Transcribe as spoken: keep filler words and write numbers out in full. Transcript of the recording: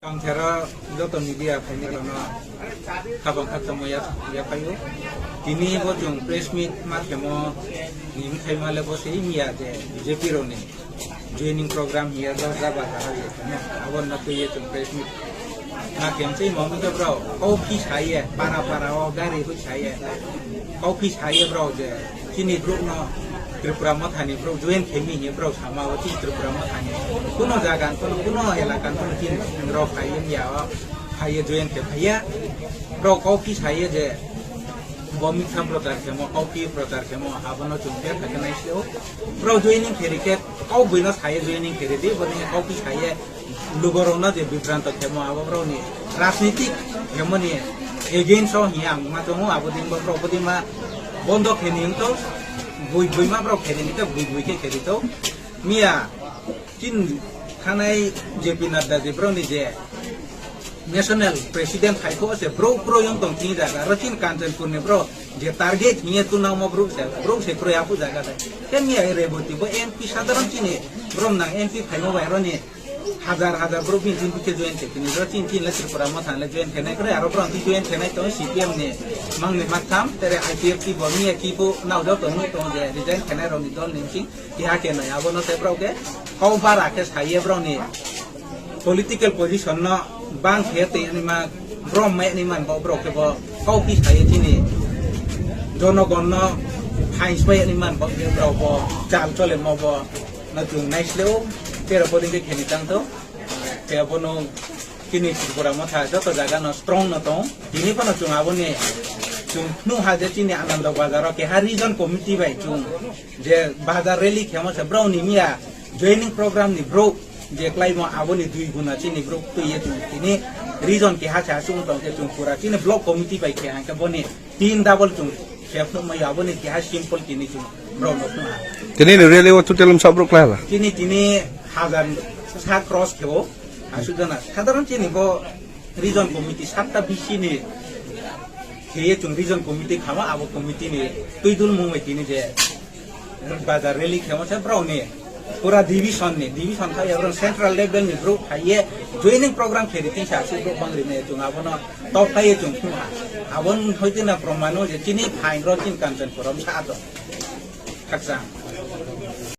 Kamthera joto media phainairokno khabang kha tongma ya, yaphaio. Tini bo chwng press meet ma khemo ni wngkhaima le bo se miya je B J P rokni joining program hiya do jaba jara je khemo. Abo no twiye chwng press meet ma khem tei mo wngkhe bro kau phi saye para para o gari hui saye kau phi saye bro je chini group no Tripura Mothani bro join khemi hiye bro sama o chini Tripura Mothani kuno jaga kuno kuno elaka kuno chini rok phaiye miya o phaiye join khe phaiya bro kau phi saye je bo mitha prochar khemo kau phi prochar khemo abono chwng khe thakhe nai sio bro joining kheri khe kau buino saye joining kheri di bo kau phi saye lugorokno je bibranto khemo abo borokni rajnitik khemoni against o hiya ang ma tongo abo din borok abo din ma bondo kheni wngto bui bui ma borok kheni khe bui bui khe kheni to miya tin thanai J P Nadda je borokni je national president hai kho se bro bro yong tong tin jaga ro chin Kanchanpur ni bro je target hiya tu nang mo bro se bro se bro apu jaga dai khe miya Reboti bo M P sadharon chini bro nang M P phaimo bai roni hajar hajar borok bini tin bikhe join khe tini bro tin tin le Tripura Motha le join khe nai kre aro bro tin join khe nai to C P M ni mang ni mak tham tere I P F T bo mi ki bo nau do to ni to je resign khe nai rok ni dol ni sing ki ha khe nai abo no te bro ke kau bara khe sai ye bro ni political position no bang khe te ni ma bro mai ni man bo bro ke bo kau ki sai ye tini jonogon no thais bai ni man bo ke bro bo chal chole mo bo na chung nai sle o tero pori ke kheni tang to. Khe bono chini Tripura Motha joto jaga no strong no tong. Tini phano chwng aboni chwng phnu ha je chini Anando Bazar o keha region committee bai chwng je bazar rally khemo se bro ni miya joining program ni bro je klaimo aboni dui guna chini bro twi ye chwng tini region keha se asung tong khe chwng pura chini block committee bai khe hangke boni Tin double chung. Chef no mai abo ni keha simple tini chung. Bro no phuna. Tini ni rally o total wngsa borok klai hala? Tini tini hajar sa cross kheo. Asuk jana. Sadharon chini bo region committee satta B C ni kheye chung region committee khama abo committee ni twi dul mung mai tini je bazar rally khemo se bro ni. Pura division ni, division khai abro central level ni bro khai ye joining program khe di tin sa su bro bang ri ne chung abono top khai ye chung khu ha. Abon hoite na promano je chini phain ro chin Kanchanpur am sa to. Khaksa.